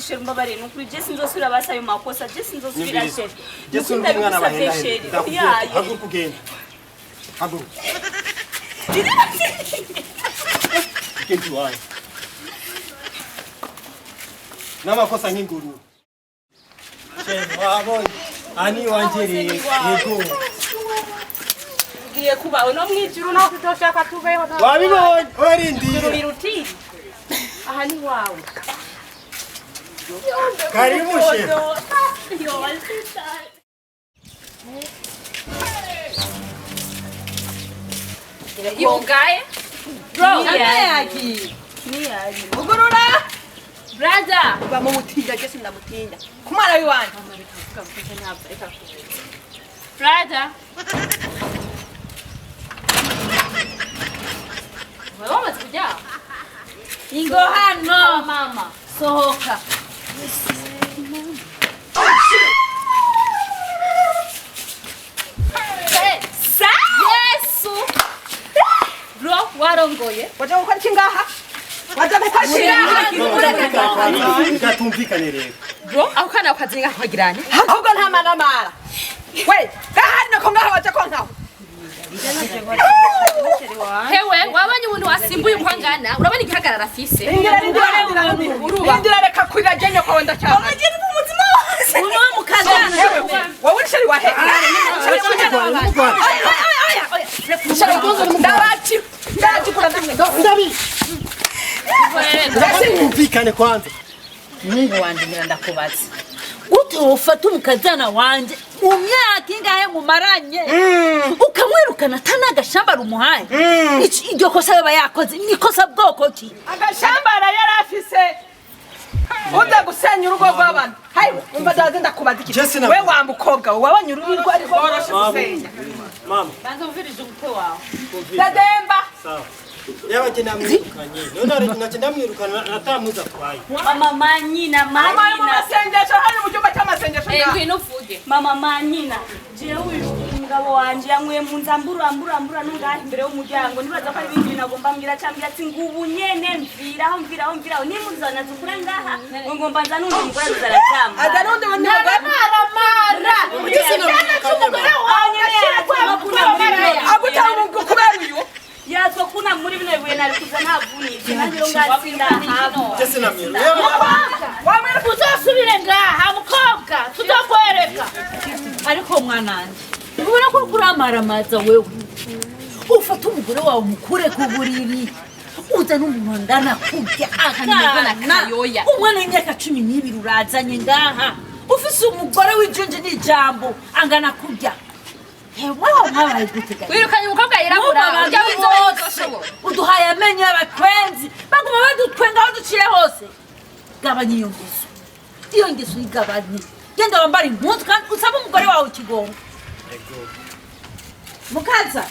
Chéri, mbabarire, nukuri je sinzosubira basi ayo makosa, je sinzosubira. Nyumviriza. Chéri. Je Nukuri sindi umwana ndabigusavye, bahenda. chéri. Ndakubwiye Oyaye. haguruka ugende, haguruka ugende iwanyu n'amakosa nk'ingurube. Chéri, wabonye aha ni iwanjye rero, yego. Ugiye kubaho no mwijuru naho tutoshaka tubeho. Wabibonye, warindiriye. Biruti aha ni wawe. Karibu, chéri. Yo, sitari. Yugaye bro yagiye. Niyari. Ugurura brother. Bamumutinya, je sindamutinya ku mwana w'iwanjye. Brother, wewe wamaze kuryama? Ingo hano. Mama. Sohoka. Sa Yesu, bro, warongoye. Waje gukora iki ngaha? Waje gukora iki ngaha? Reka tumvikane rero. Bro, ako kana ukazinga kukagiranye. Ahubwo nta manamara we gahari nako ngaha waje konkaho. Hewe, wabonye umuntu wasimbuye uko angana? Urabona igihagarara afise? Indira, indira, indira, indira, reka kurira je nyoko wenda cyane. Uno mukazana. Wowe uri chéri wahe? Ndabaci ndacikura ndamwe. Ndabi tumvikane kwanza. Mungu wanje, ngira ndakubaza gute wofata umukazana wanje mu myaka ingahe mumaranye ukamwirukana ata n'agashamba rumuhaye? Iryo kosa yoba yakoze ni ikosa bwoko ki? Agashambara yari afise uza gusenya urugo rw'abantu. Hayi, umva, ndaze ndakubaza iki. Jesse We wa mukobwa we, wabonye urubi rwo ariko rworoshe gusenya? Mama. Banza umvirije umutwe wawe. Dademba. Sawa, yaba jye namwirukanye none hari nacyo ndamwirukana natamuza atwaye. Mama, manyina. Mama ari mu Manyina. masengesho, hari mu cyumba cy'amasengesho Eh, ngaha. ngwino uvuge. Mama, manyina, jewe uyu umugabo wanje yanyweye mu nzu ambura ambura ambura nungaha imbere y'umuryango. Nibaza ko ari ibindi bintu agomba mbwira, cyambwira ati ngubu nyene mviraho, mviraho, mviraho, nimuzana zukura ngaha ngo ngomba nza n'undi mugore azararyama. Aza n'undi wundi mugore. Maramara. Agutanga umugwi kubera uyu. Yatwa kuna muri bino bibuye nari kuza ntavunitse nanjye rero ngatsinda hava. Jesse namwirukanye. Wamwiruka. Uzosubire ngaha mukobwa, tuzokwereka. Ariko mwananje, ubona ko uriko uramaramaza. Wewe ufata umugore wawe umukure ku buriri, uzana umuntu angana kurya akana. Kayoya. Umwana w'imyaka 12 urazanye ngaha, ufise umugore w'ijunje n'ijambo angana kurya. Hewe, mwabaye gute ga? Wirukanye umukobwa yirabura. Mwumva Ujya abantu w'inzobe bose ntuzoshobora. uduhaye amenyo y'abatwenzi, baguma badutwenga aho duciye hose. Gabanya iyo ngeso, iyo ngeso uyigabanye. Genda wambara impuzu kandi usabe umugore wawe ikigongo. Mukaza.